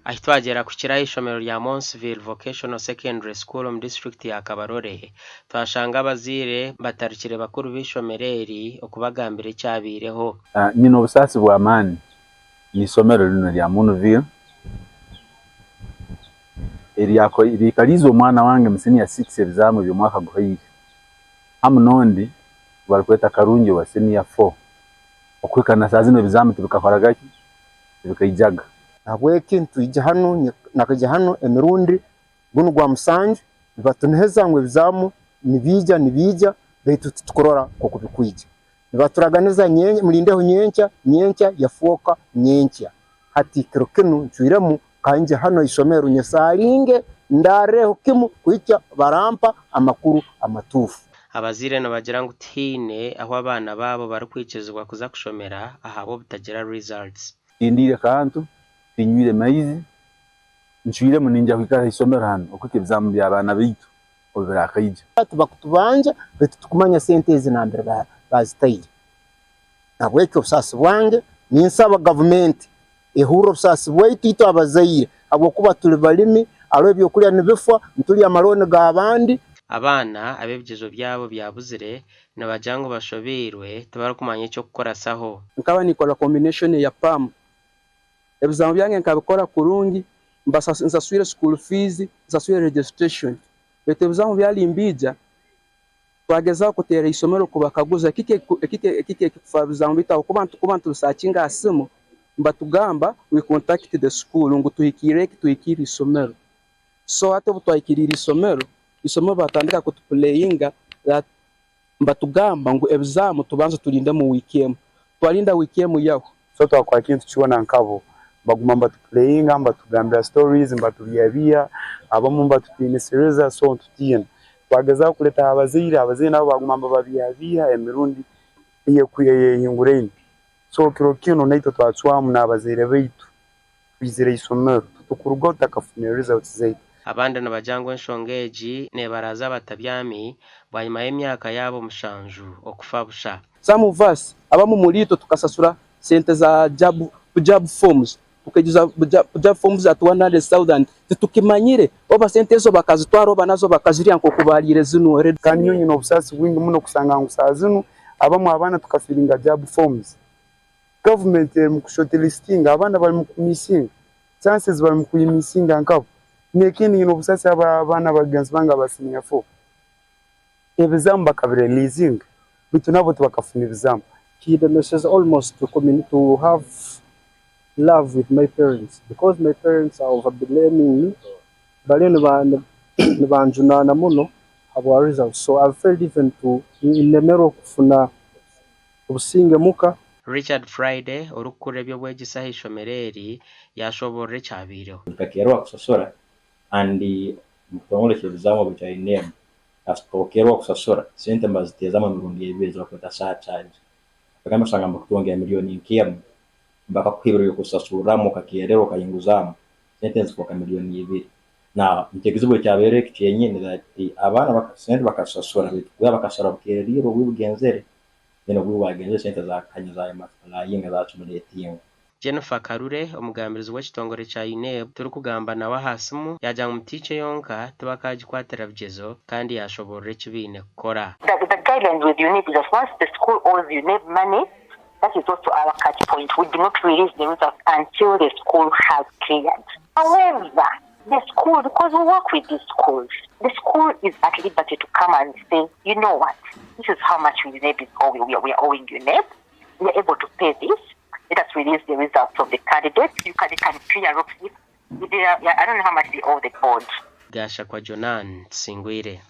Ahi twagyera kuhikira aha ishomero rya Montville Vocational Secondary School omu disiturikiti ya Kabarole, twashanga abazaire batarukire bakuru b'eishomero eri okubagambira ekyabaireho. Nyine obusaasi bw'amaani n'eishomero rinu erya Moonville erikariize omwana wange omu siniya sikisi ebizaamu eby'omwaka guhoire hamu n'ondi ou barikweta Karungi owa siniya fo okuhika na saaha zinu ebizaamu tibikakoraga ki? Tibikaijaga. Nahabweki nitwija hanu, nakaija hanu emirundi gunu gwa musanju nibatuniheza ngu ebizaamu nibiija nibiija baitu titukurora nk'oku bikwija. Nibaturaganiza mulindeho nyenkya, nyenkya yafwoka nyenkya. Hati kiro kinu ncwiremu kanyije hanu ha isomero nyesaalinge ndarreho kimu kuhikya barampa amakuru amatuufu. Abazaire nibagira ngu tihaine ahu abaana baabo barikwikirizibwa kuza kushomera ahabw'obutagira results. Tindiire kantu, tinywire maizi, ncwiremu niinyija kwikara ha isomero hanu okuhika ebizaamu by'abaana baitu obu birakaija. Tibakutubanja baitu titukumanya sente ezi nambere bazitaire. Nahabweki obusaasi bwange ninsaba gavumenti ehurre obusaasi bwaitu itwe abazaire habwokuba tuli balimi, haroho ebyokulya nibifwa, nitulya amalooni g'abandi. Abaana abu ebigyezo byabo byabuzire nibagira ngu bashobeirwe tibarikumanya eky'okukorasaho. Nkaba ninkora combination eya pam. Ebizamu byange nkabikora kurungi, nsaswire school fees, nsaswire registration. Baitu ebizamu byali nibiija, twagezaho kuteera eisomero kubakaguza kiki ekikufa bizamu baitu ahabw'okuba nitukuba nitubisakinga aha simu, nibatugamba we contact the school ngu tuhikirire eki tuhikirire eisomero. So hati obu twahikiriire eisomero, eisomero batandika kutupuleyinga that nibatugamba ngu ebizaamu tubanze turindemu wiiki emwe. Twarinda wiiki emwe yahwa. So twakora kintu kyona nkabo, baguma nibatupuleyinga, nibatugambira stories, nibatubeihabiiha, abamu nibatutiinisiriza so nitutiina. Twagezaho kureetaho abazaire, abazaire nabo baguma nibababeihabiiha emirundi eyehinguraine. So kiro kinu naitwe twacwamu n'abazaire baitu twizire eisomero, titukurugaho tutakafunire results zaitu. Abandi nibagira ngu enshonga egi neebaraaza abatabyami bwanyima y'emyaka yaabo mushanju okufa busha. Some of us, abamu omuri itwe tukasasura sente za JAB, JAB forms, tukaijuza JAB forms at 100,000 titukimanyire oba sente ezo bakazitwara oba nazo bakazirya nkoku bariire zinu already. Kandi nyowe nyine obusaasi bwingi muno kusanga ngu saaha zinu abamu abaana tukafiringa JAB forms. Gavumenti eri mukushortlistinga abaana bari mukumisinga, chances bari mukuyimisinga nkabo. Nekindi nyine obusaasi abaana bagenzi bange aba senior four ebizamu bakabirelizinga beitu nabo tibakafuna ebizamu. Kindemeseze almost to to have love with my parents because my parents are over blaming me bariyo nibanjunaana muno habwa results so I've failed even to nemerwe kufuna obusinge muka. Richard Friday, orikukurira eby'obwegyese aha ishomero eri yaashoboorora ekyabaireho. Nkakererwa kusasura and omu kitongore ky'ebizamu obu ekya UNEB kasita okererwa kusasura sente nibaziteezamu emirundi ebiri ezi barikweta surcharge. Kagame osanga nibakutongera milioni nk'emwe bakakuha ebiro by'okusasurramu okakererwa okahinguzaamu sente nizifooka milioni ibiri. Now nikyo ekizibu ekyabaireho eki kyenyini that abaana sente bakazisasura baitu kwiha bakasasura bukereriirwe obwire bugenzere then obwire bwagenzere sente zakanya za multiplyinga za accumulatinga. Jennifer Karure, omugambirizi w'ekitongore kya UNEB turikugamba nawe aha simu yaagira ngu Mutiikye yonka tibakaagikwatira bigyezo kandi yaashoboorora eki baine kukora. The guidelines with UNEB is that once the school owes UNEB money, that is also our cut point, we do not release the results until the school has cleared. However, the school, because we work with these schools, the school is at liberty to come and say, you know what, this is how much UNEB is owing, we are, we are owing UNEB, we are able to pay this, let us release the results of the candidates, you can, they can clear up if, if they are, I don't know how much they owe the board. Gashakwa Jonan Tusingwire.